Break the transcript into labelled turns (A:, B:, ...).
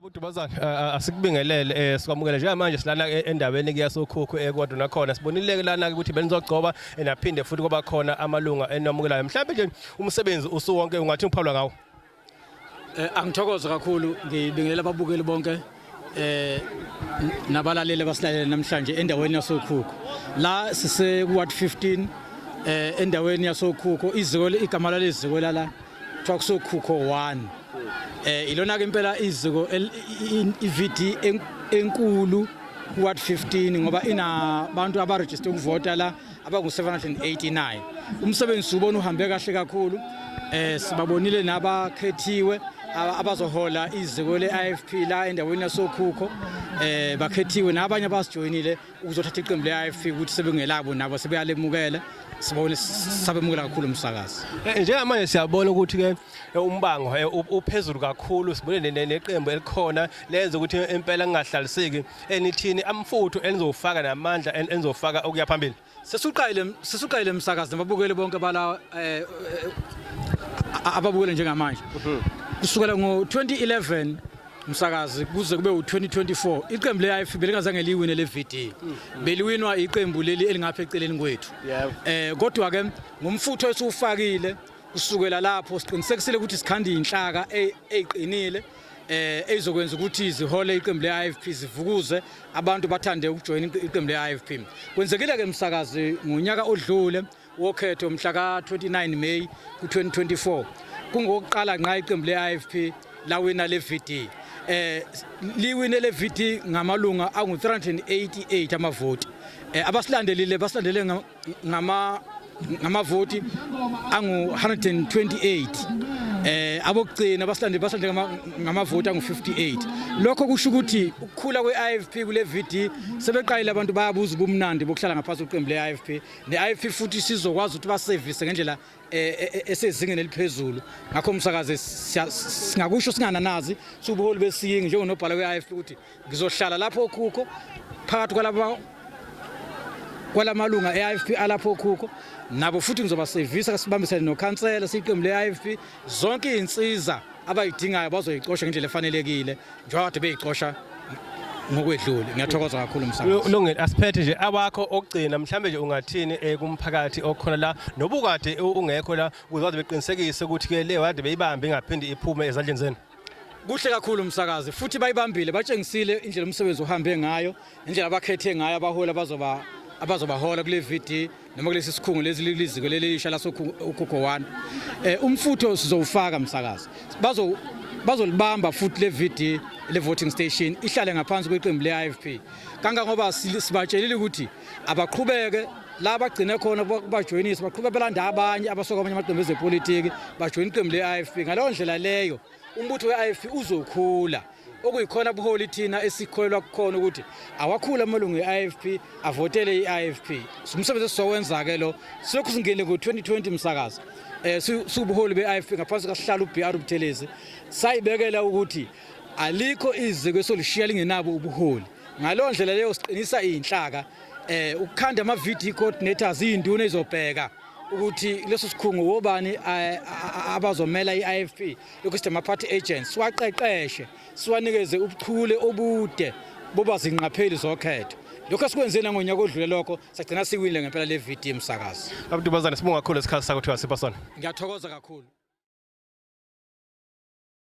A: Abudubazana asikubingelele sikwamukele njengamanje silana endaweni kuyasokhukhu eKwaduna nakhona sibonile ke lana ukuthi benizogcoba naphinde futhi kwaba khona amalunga enamukelayo mhlawumbe nje umsebenzi usuwonke ungathi uphawula ngawo.
B: Angithokoze kakhulu, ngibingelela ababukeli bonke nabalaleli abasilalela namhlanje endaweni yasokhukhu. La sise ku ward 15 endaweni yasokhukhu, iziko, igama laleziko lala kuthiwa kusokhukho 1. Ilona ke impela iziko i-VD enkulu ku ward 15 ngoba inabantu abaregister ukuvota la abangu 789. Umsebenzi ubona uhambe kahle kakhulu. Sibabonile nabakhethiwe abazohola iziko le-IFP la endaweni yasokhukho. Bakhethiwe nabanye abasijoyinile ukuzothatha iqembu le-IFP ukuthi sebengelabo nabo sebeyalemukela. Sibone sabemukela kakhulu umsakazi.
A: Njengamanje siyabona ukuthi ke umbango uphezulu kakhulu, sibone neqembu elikhona lenza ukuthi impela kungahlaliseki. Enithini amfutho enizofaka namandla enizofaka okuya phambili?
B: Sesuqayile umsakazi nababukeli bonke bala ababukele njengamanje. Kusukela ngo-2011 umsakazi kuze kube u-2024 iqembu le-IFP belingazange liwine le VD, beliwinwa iqembu leli elingapha eceleni kwethu. Kodwa ke ngomfutho esiwufakile kusukela lapho siqinisekisile ukuthi sikhanda inhlaka eziqinile ezokwenza ukuthi zihole iqembu le-IFP, zivukuze abantu bathande ukujoyina iqembu le-IFP. Kwenzekile ke umsakazi ngonyaka odlule wokhetho mhla ka-29 May ku-2024, kungokuqala nqa iqembu le-IFP lawina le VD. Liwine le VD ngamalunga angu-388 amavoti. Abasilandelile basilandele ngamavoti angu-128, abokugcina basilandele ngamavoti angu-58. Lokho kusho ukuthi ukukhula kwe-IFP kule VD, sebeqalile abantu bayabuza ubumnandi bokuhlala ngaphansi kweqembu le-IFP. Ne-IFP futhi sizokwazi ukuthi basevise ngendlela esezingeni eliphezulu. Ngakho umsakazi singakusho singananazi siwubuholi besiyingi njengonobhala we-IFP ukuthi ngizohlala lapho okhukho phakathi kwalaba kwalamalunga e-IFP alapho okhukho nabo, futhi ngizobasevisa sibambisane nokhansela siyiqembu le-IFP. Zonke iy'nsiza abayidingayo bazoyicosha ngendlela efanelekile njengoba kade beyicosha ngokwedlule. Ngiyathokoza kakhulu umsakazi.
A: Lungile, asiphethe nje awakho okugcina, mhlambe nje ungathini kumphakathi okhona la nobukade ungekho la ukuze baze beqinisekise ukuthi ke le wadi beyibambe ingaphindi iphume ezandleni zenu?
B: Kuhle kakhulu umsakazi, futhi bayibambile, batshengisile indlela umsebenzi uhambe ngayo, indlela abakhethe ngayo abaholi abazobahola kule VD noma kulesi sikhungo lezi liziko leli lisha lasokhukho 1. Umfutho sizowufaka umsakazi, bazolibamba futhi le VD, le voting station ihlale ngaphansi kweqembu le-IFP kangangoba sibatshelile ukuthi abaqhubeke la bagcine khona bajoyinise, baqhubeke belanda abanye abasuka kwamanye amaqembu ezepolitiki bajoyine iqembu le-IFP. Ngaleyo ndlela leyo umbutho we-IFP uzokhula, okuyikhona buholi thina esikholelwa kukhona ukuthi awakhule amalungu e-IFP avotele i-IFP. Umsebenzi esizowenza-ke lo silokhu singene ngo-2020 msakazi, siwubuholi be-IFP ngaphansi kasihlalo u-BR Buthelezi, sayibekela ukuthi alikho iziko esolishiya lingenabo ubuholi. Ngaleyo ndlela leyo siqinisa iy'nhlaka, ukukhanda ama-VD coordinators, iy'nduna ezobheka ukuthi leso sikhungo wobani abazomela i-IFP, lokhu sithi ama-party agents, siwaqeqeshe siwanikeze ubuchule obude boba zinqapheli zokhetho. Lokho esikwenze nangonyaka odlule, lokho sagcina siwinile ngempela le VD emsakazi.
A: Abantubazane, sibonga kakhulu isikhathi sakho thiwa sipha sona.
B: Ngiyathokoza kakhulu.